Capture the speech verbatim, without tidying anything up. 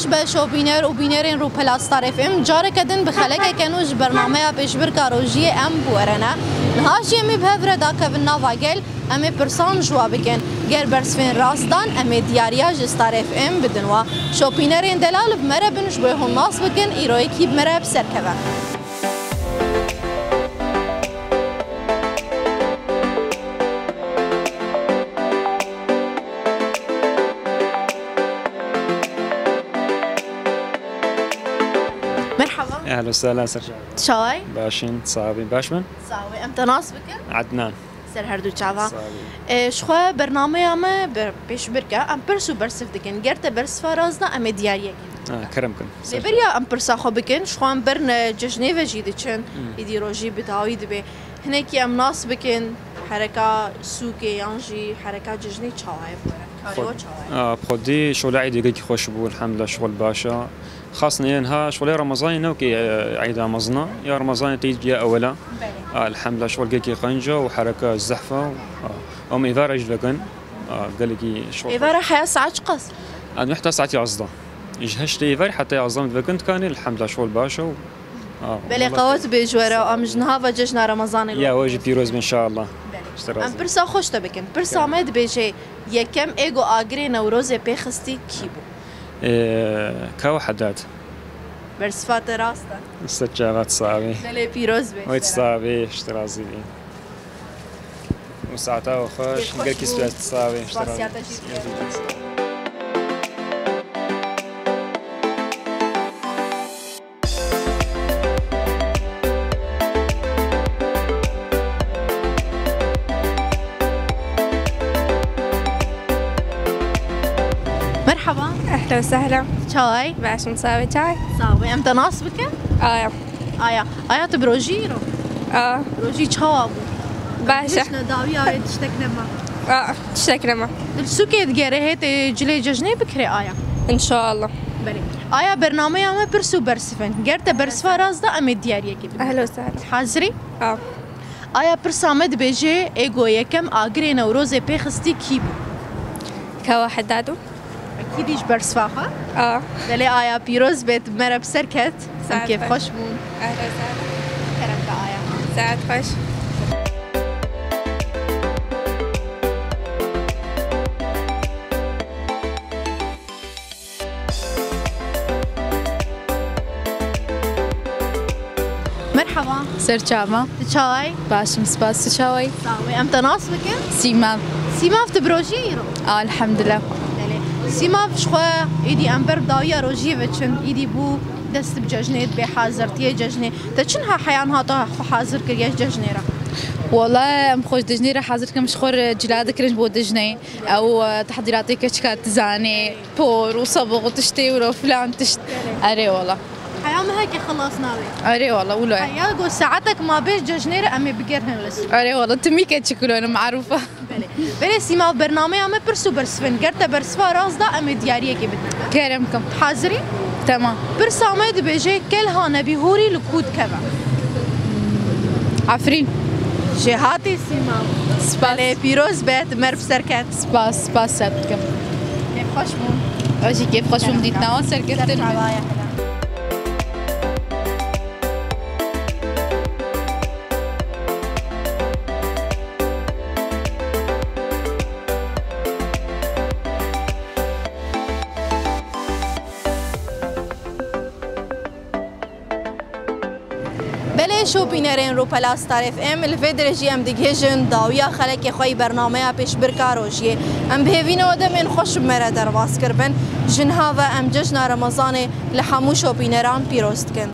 Be şopîner û bînerên Rûpela Star F M, careke din bi xelekeke nû ji bernameya pêşbirka rojiyê em bi we re ne. Niha jî em ê bi hev re dakevin nava gel, em ê pirsan ji we bikin. Ger bersivên rast dan, em ê diyariya ji Star F M bidin we. Şopînerên delal bi me re bin, ji bo hûn nas bikin, îro yekî bi me re bi ser keve. Merhaba. Ehlen we sehlen, ser çavan. Çaway? Baş in, sax bîn. Baş bin? Sax bî. Em te nas bikin? Adnan. Ser her du çava. Sax bî. E, ji xwe bernameya me bi pêşbirka, em pirs û bersiv dikin. Ger te bersiva rast da, em ê diyariyekê bikin. Ha, kerem kin. Lê beriya em pirsa xwe bikin, ji xwe em ber ne cejnê ve jî diçin. Hmm. Îdî rojî bi dawî dibe. Hinekî em nas bikin, hereka sûkê yan jî hereka cejnê çawa ye bi we re? Karê we çawa ye? A, bi xwedî şola Eîdê gelkî xweş bû, elhamdulillah, şol baş e. Xas ne yên ha şolê Remezanê ne wekî, e, Eîda mezin e. Ya Remezanê tê ya ewel e. Belê. A, elhamdulillah, şol gelkî qenc e û hereka zehf e û, a, em êvara jî dikin. A, gelekî şol. Êvara heya saet çiqas? Em heta saet yazdeh. Ji heştê êvarî heta yazdeh em dikin dikanê, elhamdulillah, şol baş e û, a, belê, wela qewet bê ji we re, em ji niha ve cejna Remezanê. Ya we jî pîroz be, inşallah. Belê. Em pirsa xwe ji te bikin. Pirsa me dibêje, yekem êgo agirê Newrozê pê xistî kî bû? Ee, Kawa Haddad. Bersiva te rast e. Ser çava, sax bî. Belê, pîroz be. Wê sax bî, ji te razî bî. Û saeta we xweş, gelkî spas, sax bî. Spasiya te jî. Merhaba. Ehlen we sehlen. Çaway? Baş im, sax bî, çaway? Sax bî. Em te nas bikin? Aya. Aya. Aya, tu bi rojî îro? A. Rojî çawa bû? Baş e. Hişne dawiya wê tiştek nema. A, tiştek nema. Li sûkê digere hê tê cilê cejnê bikirê, Aya? Înşallah. Belê. Aya, bernameya me pirs û bersiv in. Ger te bersiva rast da, em ê diyariyekê bidin. Ehlen we sehlen. Hazirî? A. Aya, pirsa me dibêje, êgo yekem agirê Newrozê pê xistî kî bû? Kawa Haddad bû. Ekîdî ji bersiva xwe. A. Belê, Aya, pîroz bêt, me re bi ser ket. Em kêfxweş bûn. Ehlen we sehlen. Kerem ke, Aya. Saet xweş. Merhaba. Ser çava. Tu çaway? Baş im, spas, tu çaway? Sax bî. Em te nas bikin? Sîmav. Sîmav, tu bi rojî îro? A, elhamdulillah. Belê. Sîmav, ji xwe êdî em ber dawiya rojiyê ve çin. Îdî bû dest bi cejnê dibe, hazirtiyê cejnê. Te çi niha heyan hata xwe hazir kiriye ji cejnê re? Wala, em xwe ji cejnê re hazir dikin, ji xwe re cila dikirin ji bo cejnê. Ew, e, tehdîratê keçika dizanê, por û sebûq û tiştê wilo filan tişt. Erê wala. Heya me heke xilas nabe. Erê wala, wilo ye. Heya go saetek ma bê cejnê re em ê bigerhin li ser. Erê wala, timî keçik wilo ne marûf e. Belê. Belê Sîmav, bernameya me pirs û bersiv in. Ger te bersiva rast da, em ê diyariyekê bidin. Kerem kim. Hazirî? Temam. Pirsa me dibêje, Kelha Nebî Hûrî li ku dikeve? Efrîn. Jêhatî Sîmav. Spas. Belê, pîroz be, tu me re bi ser ket. Spas, spas, ser dikim. Kêfxweş bû. Ez jî kêfxweş bûm, dîtina we serkeftin. Ser çavaya hela. Belê şopînerên Rûpela Star F M, li vê derê jî em digihêjin dawiya xelekê xwe yî bernameya pêşbirka rojiyê. Em bi hêvî ne we demên xweş bi me re derbas kiribin. Ji niha ve em cejna Remezanê li hemû şopîneran pîroz dikin.